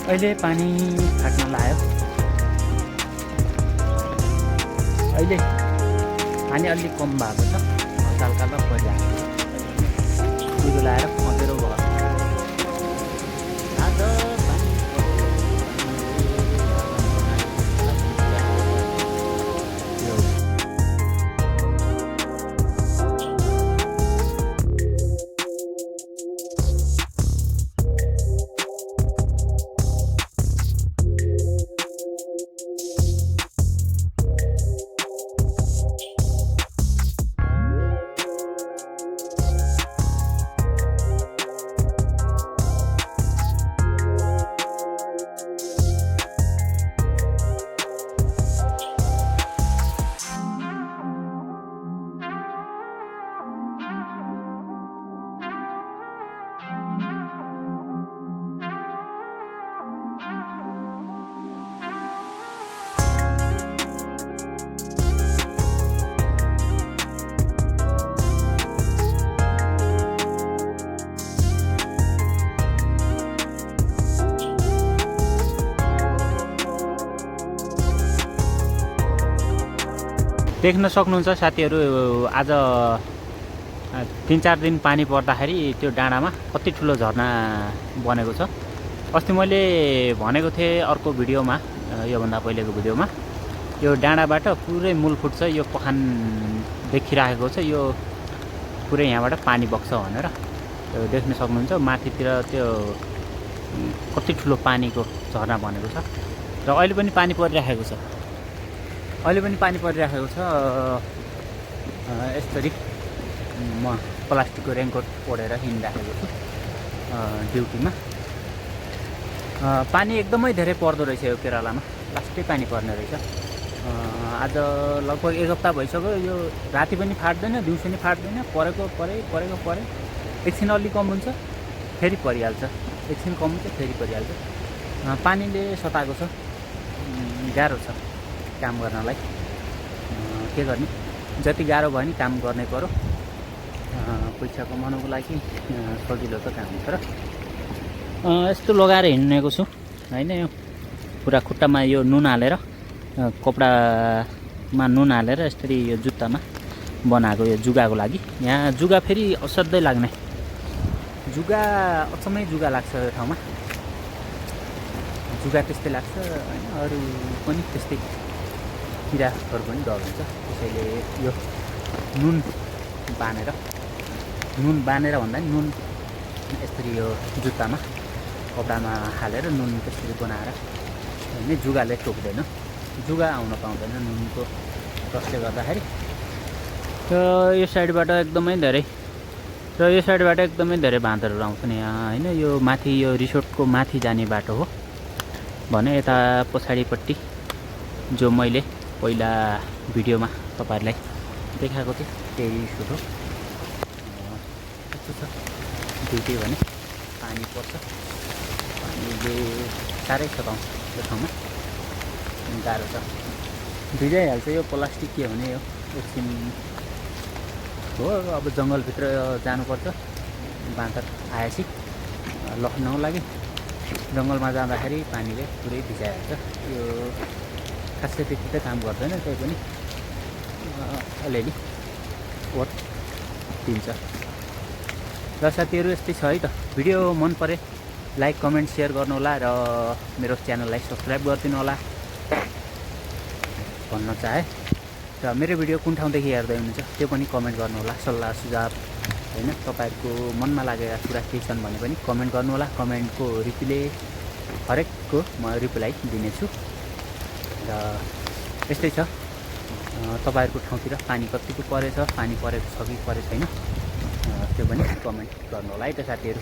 अहिले पानी फाट्न लाग्यो। अहिले पानी अलि कम भएको छ, हल्का हल्का परिरहेको छ। कुहिरो लाएर अँध्यारो भयो। देख्न सक्नुहुन्छ साथीहरू, आज 3-4 दिन पानी पर्दाखेरि त्यो डाँडामा कति ठुलो झरना बनेको छ। अस्ति मैले भनेको थिएँ अर्को भिडियोमा, योभन्दा पहिलेको भिडियोमा, यो डाँडाबाट पुरै मूल फुट्छ, यो पखान देखिरहेको छ, यो पुरै यहाँबाट पानी बग्छ भनेर। त्यो देख्न सक्नुहुन्छ माथितिर त्यो कति ठुलो पानीको झरना बनेको छ। र अहिले पनि पानी परिरहेको छ। यसरी म प्लास्टिकको रेनकोट ओढेर हिँडिरहेको छु ड्युटीमा। पानी एकदमै धेरै पर्दो रहेछ यो केरलामा, लास्टै पानी पर्ने रहेछ। आज लगभग 1 हप्ता भइसक्यो। यो राति पनि फाट्दैन, दिउँसो पनि फाट्दैन, परेको परे एकछिन अलि कम हुन्छ फेरि परिहाल्छ, एकछिन कम हुन्छ फेरि परिहाल्छ। पानीले सताएको छ, गाह्रो छ काम गर्नलाई। के गर्ने, जति गाह्रो भयो नि काम गर्नै पर्यो। पैसा कमाउनको लागि सजिलो त काम हुन्छ। र यस्तो लगाएर हिँडेको छु होइन। यो पुरा खुट्टामा यो नुन हालेर, कपडामा नुन हालेर यसरी यो जुत्तामा बनाएको, यो जुगाको लागि। यहाँ जुगा फेरि असाध्यै लाग्ने, जुगा अचम्मै जुगा लाग्छ यो ठाउँमा। जुगा त्यस्तै लाग्छ होइन, अरू पनि त्यस्तै किराहरू पनि डर हुन्छ। त्यसैले यो नुन बानेर भन्दा नि नुन यसरी यो जुत्तामा कपडामा हालेर नुन त्यसरी बनाएर होइन, जुगाले टोक्दैन, जुगा आउन पाउँदैन नुनको रसले गर्दाखेरि। र यो साइडबाट एकदमै धेरै बाँदरहरू आउँछन् यहाँ होइन। यो माथि, यो रिसोर्टको माथि जाने बाटो हो भने यता पछाडिपट्टि जो मैले पहिला भिडियोमा तपाईँहरूलाई देखाएको थिएँ त्यही रिसोर्ट हो। कस्तो छ ड्युटी भने पानी पर्छ, पानीले साह्रै सताउँछ त्यो ठाउँमा, गाह्रो छ, भिजाइहाल्छ। यो प्लास्टिक के भने यो एकछिन हो। अब जङ्गलभित्र जानुपर्छ, बाँदर आएपछि लख्नको लागि जङ्गलमा जाँदाखेरि पानीले पुरै भिजाइहाल्छ। यो खासै त्यति त काम गर्दैन, त्यही पनि अलिअलि वोट दिन्छ। र साथीहरू यस्तै छ है त। भिडियो मन परे लाइक कमेन्ट सेयर गर्नुहोला र मेरो च्यानललाई सब्सक्राइब गरिदिनु होला भन्न चाहे। र मेरो भिडियो कुन ठाउँदेखि हेर्दै हुनुहुन्छ त्यो पनि कमेन्ट गर्नुहोला। सल्लाह सुझाव होइन, तपाईँहरूको मनमा लागेका कुरा केही छन् भने पनि कमेन्ट गर्नुहोला। कमेन्टको हरेकको म रिप्लाई दिनेछु। र यस्तै छ, तपाईँहरूको ठाउँतिर पानी कतिको परेछ, पानी परेको छ कि परेको छैन त्यो पनि कमेन्ट गर्नुहोला है त साथीहरू।